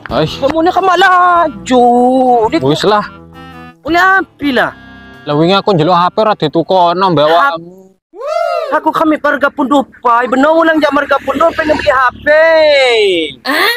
Aish. Pemune kamak laju. Wis lah. Oleh api lah. Lah wingi aku njaluk HP ora ditukono mbak awakmu. Aku kami warga Pundupai, benar ulang jam warga Pundupai pengen beli HP. Hah?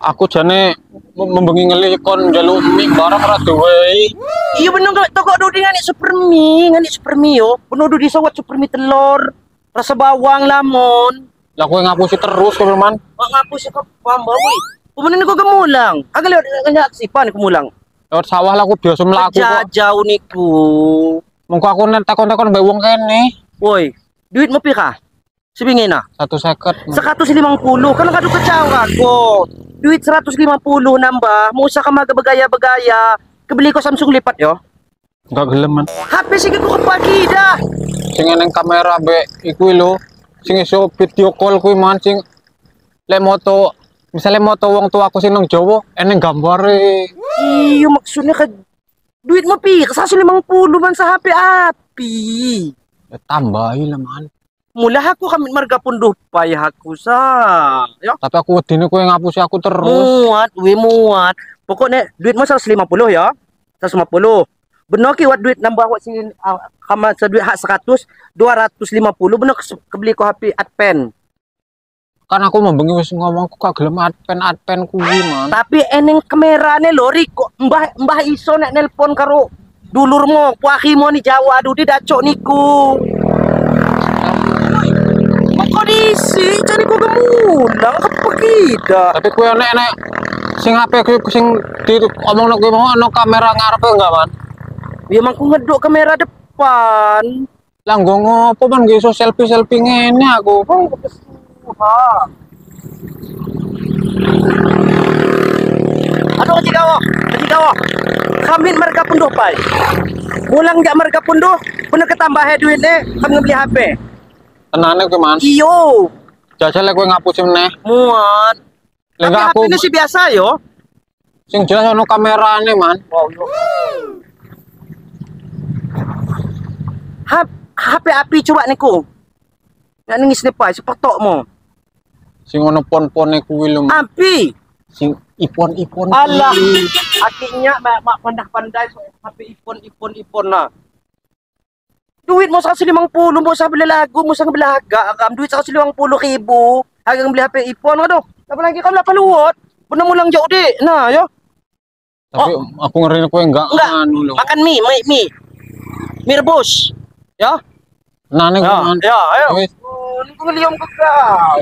Aku jane membengi ngelih kon njaluk mie barang ora duwe. Iya bener gak toko dudi ngani super mie, ngani super mie yo. Bener dudi sawat super mie telur, rasa bawang lamon. Lah kowe ngapusi terus kowe man. Kok ngapusi kok paham woi. Pemenin kok kemulang. Agak lewat nyak sipan kemulang. Lewat sawah lah aku biasa mlaku kok. Jauh niku. Mongko aku nek takon-takon mbek wong kene. Woi, duitmu pira? Sepingin ah? 150. 150 kan kadu kecau aku. Duit 150 nambah, mau usah kamaga begaya-begaya. Kebeli ko Samsung lipat yo. Enggak gelem man. HP sing aku kepagi dah. Sing eneng kamera be iku lho. Sing iso video call kuwi man sing lek moto misalnya moto wong tua aku sing nang Jawa eneng gambare. Iya maksudnya ke duitmu pira? 150 man sa HP api. Ya, tambahi lah man. Mula aku kami marga punduh payah aku sa. Yo. Tapi aku wedine kowe ngapusi aku terus. Muat, we muat. Pokoknya duitmu 150 ya. 150. Benar ki wat duit nambah wat sing kama duit hak 100, 250 benar kebeli ko HP Adpen. Kan aku membengi wis ngomong aku gak gelem Adpen kuwi man. Tapi eneng kamerane lho Riko, mbah iso nek nelpon karo dulurmu, puakimu ni Jawa aduh di dacok niku. Kok diisi, cari kok gemulang, kepekida. Tapi kue enek sing HP kuwi sing diomongno kuwi mau ono kamera ngarepe enggak man? Ya mangku ngeduk kamera depan. Lah nggo ngopo man nggo iso selfie-selfie ngene aku. Oh, kepesuha. Aduh kecigawo, kecigawo. Kami mereka punduh pai. Mulang jak mereka punduh, bener ketambahe duitnya, kami beli HP. Tenane kowe man. Iyo. Jajal lek kowe ngapusi meneh. Muat. Lha Tapi aku HP ini sih biasa yo. Sing jelas ono kamerane man. Wow, yo. HP api coba niku. Nek nangis nih pai, sepotokmu. Sing ono pon-pone kuwi lho. Api. Sing ipon-ipon. Alah. Akhirnya mak pandai-pandai HP ipon-ipon nah. Duit mau 150, mau usah beli lagu, mau usah beli harga, kam duit 150 ribu, harga beli HP iPhone aduh. Apalagi kam lah paluot, bener mulang jauh dek. Nah, yo. Tapi oh. Aku ngeri kowe enggak anu lho. Makan mie, mie. Mie rebus. Ya. Nah, nih ya, ya, ayo. Oh, niku ngeliam ke kau.